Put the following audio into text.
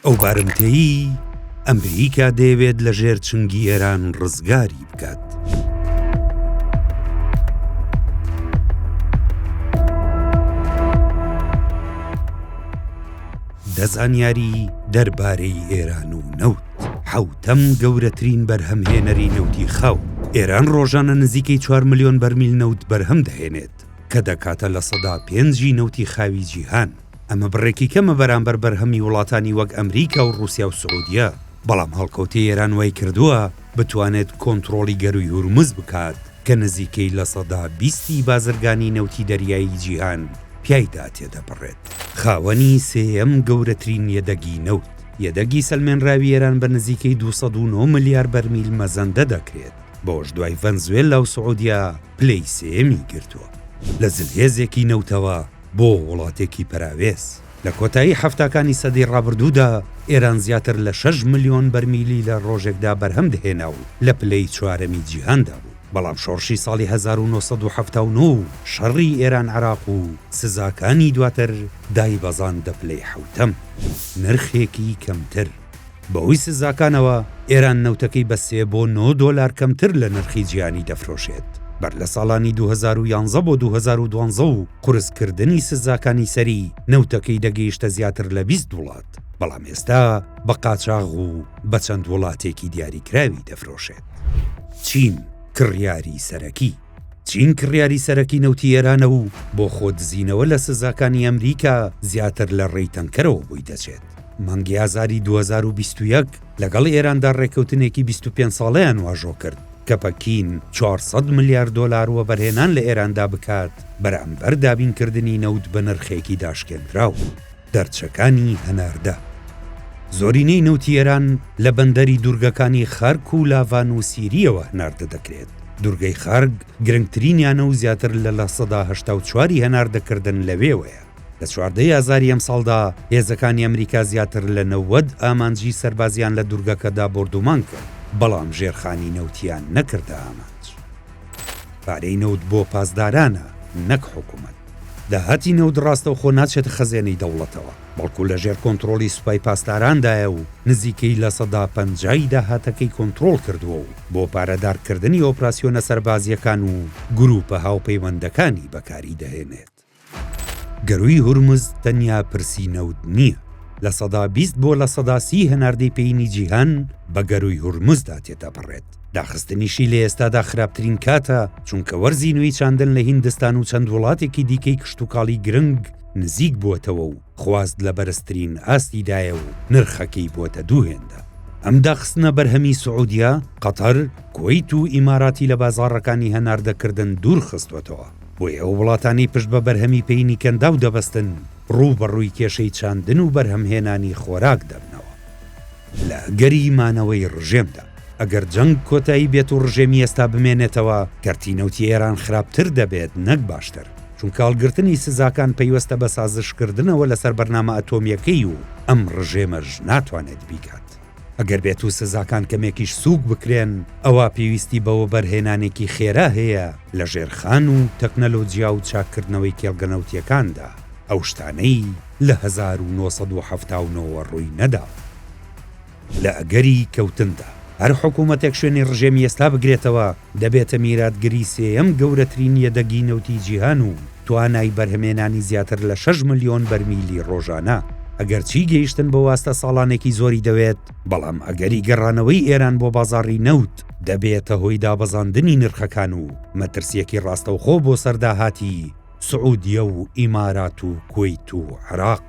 ئەو بارمتەیی ئەمریکا دەیەوێت لە ژێر چنگی ئێران ڕزگاری بکات. دە زانیاری دەربارەی ئێران و نەوت. حەوتەم گەورەترین بەرهەمهێنەری نەوتی خاو، ئێران ڕۆژانە نزیکەی چوار ملیۆن بەرمیل نەوت بەرهەم دەهێنێت، کە دەکاتە 5% نەوتی خاوی جیهان. ئەمە بڕێکی کەمە بەرامبەر بەرهەمی وڵاتانی وەک ئەمریکا و ڕووسیا و سعودیە، بەڵام هەڵکەوتەی ئێران وایکردووە بتوانێت کۆنترۆڵی گەرووی هورمز بکات کە نزیکەی 20% ی بازرگانی نەوتی دەریایی جیهان پیایدا تێدەپەڕێت. خاوەنی سێیەم گەورەترین یەدەگی نەوت، یەدەگی سەلمێنراوی ئێران بە نزیکەی 209 ملیار بەرمیل مەزەندە دەکرێت، بەوەش دوای ڤەنزوێلا و سعودیە پلەی سێیەمی گرتووە. لە زلهێزێکی نەوتەوە بۆ وڵاتێکی پەراوێز. لە کۆتایی حەفتاکانی سەدەی ڕابردوودا ئێران زیاتر لە شەش ملیۆن بەرمیلی لە ڕۆژێکدا بەرهەم دەهێنا و لە پلەی چوارەمی جیهاندا بوو، بەڵام شۆڕشی ساڵی 1979 و شەڕی ئێران-عێراق و سزاکانی دواتر دایبەزاندە پلەی حەوتەم، نرخێکی کەمتر. بەهۆی سزاکانەوە ئێران نەوتەکەی بە سێ بۆ نۆ دۆلار کەمتر لە نرخی جیهانی دەفرۆشێت. بەر لە ساڵانی 2011 بۆ 2012 و قورسکردنی سزاکانی سەری، نەوتەکەی دەگەیشتە زیاتر لە 20 وڵات، بەڵام ئێستا بە قاچاغ و بە چەند وڵاتێکی دیاریکراوی دەفرۆشێت. چین کڕیاری سەرەکی. چین کڕیاری سەرەکی نەوتی ئێرانە و بۆ خۆدزینەوە لە سزاکانی ئەمریکا زیاتر لە ڕێی تەنکەرەوە بۆی دەچێت. مانگی ئازاری 2021 لەگەڵ ئێراندا ڕێککەوتنێکی 25 ساڵەیان واژۆ کرد کە پەکین 400 ملیار دۆلار وەبەرهێنان لە ئێراندا بکات بەرامبەر دابینکردنی نەوت بە نرخێکی داشکێنراو. دەرچەکانی هەناردە. زۆرینەی نەوتی ئێران لە بەندەری دوورگەکانی خارک و لاڤان و سیرییەوە هەناردە دەکرێت. دوورگەی خارگ گرنگترینیانە و زیاتر لە 84% ی هەناردەکردن لەوێوەیە. لە 14 ی ئازاری ئەمساڵدا هێزەکانی ئەمریکا زیاتر لە 90 ئامانجی سەربازیان لە دوورگەکەدا بۆردومان کرد، بەڵام ژێرخانی نەوتیان نەکردە ئامانج. پارەی نەوت بۆ پاسدارانە نەک حکومەت. داهاتی نەوت ڕاستەوخۆ ناچێتە خەزێنەی دەوڵەتەوە، بەڵکو لەژێر کۆنترۆڵی سوپای پاسداراندایە و نزیکەی 50% ی داهاتەکەی کۆنترۆڵ کردووە و بۆ پارەدارکردنی ئۆپراسیۆنە سەربازییەکان و گرووپە هاوپەیوەندەکانی بەکاری دەهێنێت. گەرووی هورمز تەنیا پرسی نەوت نییە، 20% بۆ 30% هەناردەی پەیینی جیهان بە گەرووی هورمزدا تێدەپەڕێت. داخستنیشی لە ئێستادا خراپترین کاتە، چونکە وەرزی نوێی چاندن لە هیندستان و چەند وڵاتێکی دیکەی کشتوکاڵی گرنگ نزیک بووەتەوە و خواست لە بەرزترین ئاستیدایە و نرخەکەی بووەتە دوو هێندە. ئەم داخستنە بەرهەمی سعودیە، قەتەر، کوەیت و ئیماراتی لە بازاڕەکانی هەناردەکردن دوور خستووەتەوە، بۆیە ئەو وڵاتانەی پشت بە بەرهەمی پەیینی کەنداو دەبەستن، ڕووبەڕووی کێشەی چاندن و بەرهەمهێنانی خۆراک دەبنەوە. لە ئەگەری مانەوەی ڕژێمدا. ئەگەر جەنگ کۆتایی بێت و ڕژێمی ئێستا بمێنێتەوە، کەرتی نەوتی ئێران خراپتر دەبێت نەک باشتر، چونکە هەڵگرتنی سزاکان پەیوەستە بە سازشکردنەوە لەسەر بەرنامە ئەتۆمییەکەی و ئەم ڕژێمەش ناتوانێت بیکات. ئەگەر بێت و سزاکان کەمێکیش سووک بکرێن، ئەوا پێویستی بە وەبەرهێنانێکی خێرا هەیە لە ژێرخان و تەکنەلۆجیا و چاککردنەوەی کێڵگە نەوتییەکاندا، ئەو شتانەی لە 1979 وە ڕووی نەداوە. لە ئەگەری کەوتندا، هەر حکوومەتێک شوێنی ڕژێمی ئێستا بگرێتەوە، دەبێتە میراتگری سێیەم گەورەترین یەدەگی نەوتی جیهان و توانای بەرهەمێنانی زیاتر لە شەش ملیۆن بەرمیلی ڕۆژانە. ئەگەرچی گەیشتن بەو ئاستە ساڵانێکی زۆری دەوێت، بەڵام ئەگەری گەڕانەوەی ئێران بۆ بازاڕی نەوت دەبێتە هۆی دابەزاندنی نرخەکان و مەترسییەکی ڕاستەوخۆ بۆ سەر داهاتی سعودیە و ئیمارات و کوەیت و عێراق.